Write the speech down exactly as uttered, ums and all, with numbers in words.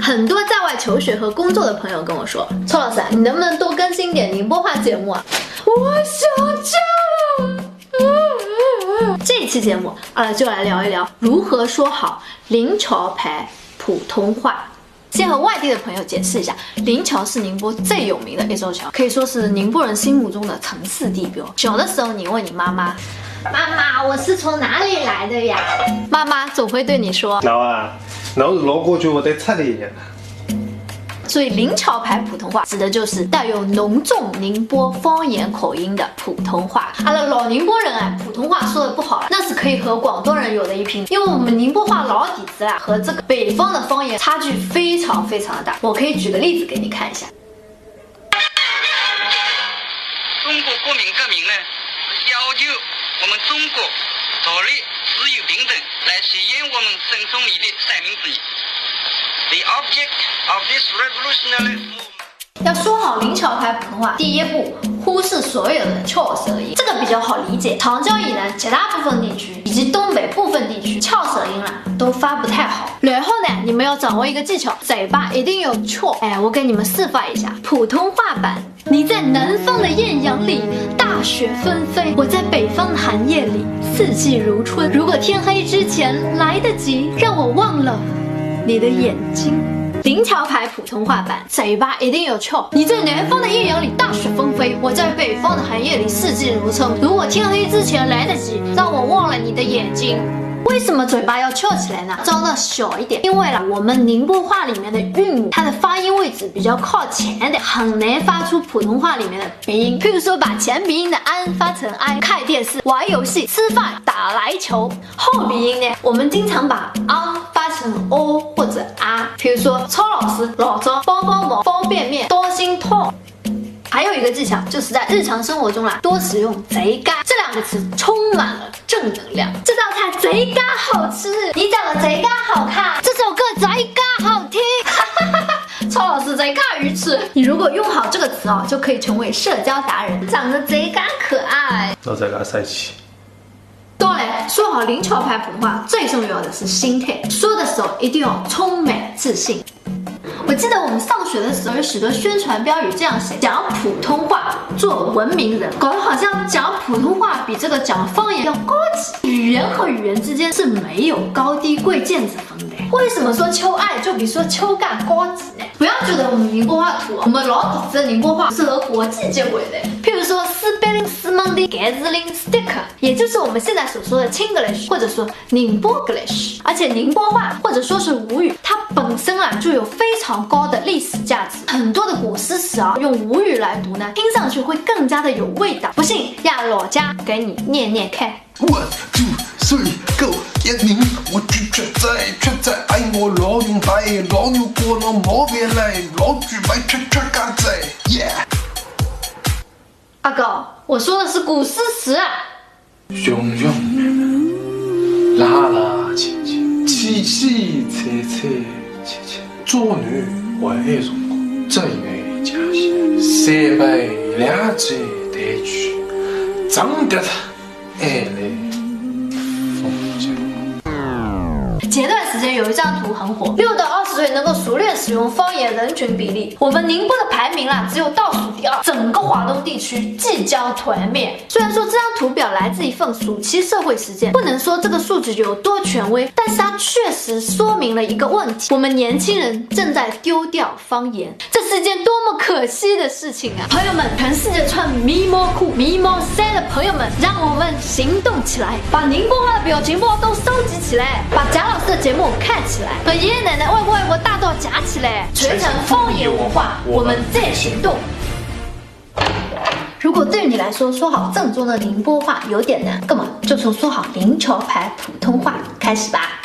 很多在外求学和工作的朋友跟我说，“邱老师啊，你能不能多更新点宁波话节目啊？我想家了。”这一期节目，啊，就来聊一聊如何说好绫桥牌普通话。先和外地的朋友解释一下，绫桥是宁波最有名的一座桥，可以说是宁波人心目中的城市地标。小的时候，你问你妈妈：“妈妈，我是从哪里来的呀？”妈妈总会对你说：“喏啊，喏是老过去我得出来一样。”所以绫桥牌普通话指的就是带有浓重宁波方言口音的普通话。阿拉老宁波人啊，普通话说的不好，那是可以和广东人有的一拼，因为我们宁波话老底子啊，和这个北方的方言差距非常非常的大。我可以举个例子给你看一下。中国国民革命呢，是要求我们中国独立、自由、平等，来实现我们生存里的三民主义。The object of this revolutionary movement. 要说好绫桥牌普通话，第一步，忽视所有的翘舌音，这个比较好理解。长江以南绝大部分地区以及东北部分地区，翘舌音啦都发不太好。然后呢，你们要掌握一个技巧，嘴巴一定要翘。哎，我给你们示范一下，普通话版。你在南方的艳阳里大雪纷飞，我在北方的寒夜里四季如春。如果天黑之前来得及，让我望了你的眼睛。绫桥牌普通话版，嘴巴一定要翘。你在南方的艳阳里大雪纷飞，我在北方的寒夜里四季如春。如果天黑之前来得及，让我望了你的眼睛。为什么嘴巴要翘起来呢？张得小一点，因为啦，我们宁波话里面的韵母，它的发音位置比较靠前一点，很难发出普通话里面的鼻音。譬如说，把前鼻音的an发成ai，看电视、玩游戏、吃饭、打篮球。后鼻音呢，我们经常把ang发成o或者a。比如说，超老师、老张、帮帮忙、方便面、当心痛。还有一个技巧，就是在日常生活中啦，多使用贼嘎这两个词，充满了正能量。这道菜贼嘎好吃，你长得贼嘎好看，这首歌贼嘎好听。超老师贼嘎愚痴。你如果用好这个词啊，就可以成为社交达人，长得贼嘎可爱。我再给他塞气。当然，说好绫桥牌普通话，最重要的是心态。说的时候一定要充满自信。我记得我们上学的时候，有许多宣传标语这样写：“讲普通话，做文明人。”搞得好像讲普通话比这个讲方言要高级。语言和语言之间是没有高低贵贱之分的。为什么说秋爱就比说秋干高级呢？不要觉得我们宁波话土，我们老底子的宁波话是和国际接轨的。譬如说，斯贝林、斯蒙的、盖斯林、sticker，也就是我们现在所说的Chinglish，或者说宁波Glish。而且宁波话或者说是吴语，它本身啊就有非常高的历史价值。很多的古诗词啊，用吴语来读呢，听上去会更加的有味道。不信，让老家给你念念看。 One, two, three, go！一年我去吃斋，吃斋爱我老牛排，老牛过了毛别来，老猪排吃吃嘎仔，yeah！阿狗，我说的是古诗词啊。雄雄慢慢，拉拉轻轻，细细切切，切切，做女还爱辰光，真爱家乡，三杯两醉台曲，长得 哎嘞，前段时间有一张图很火，六到二十岁能够熟练使用方言人群比例，我们宁波的排名啦只有倒数第二，整个华东地区即将团灭。虽然说这张图表来自一份暑期社会实践，不能说这个数据有多权威，但是它确实说明了一个问题：我们年轻人正在丢掉方言。 这是一件多么可惜的事情啊！朋友们，全世界穿迷毛裤、迷毛衫的朋友们，让我们行动起来，把宁波话的表情包都收集起来，把贾老师的节目看起来，和爷爷奶奶、外公外婆大道夹起来，传承方言文化，我们再行动。如果对于你来说说好正宗的宁波话有点难，那么就从说好绫桥牌普通话开始吧。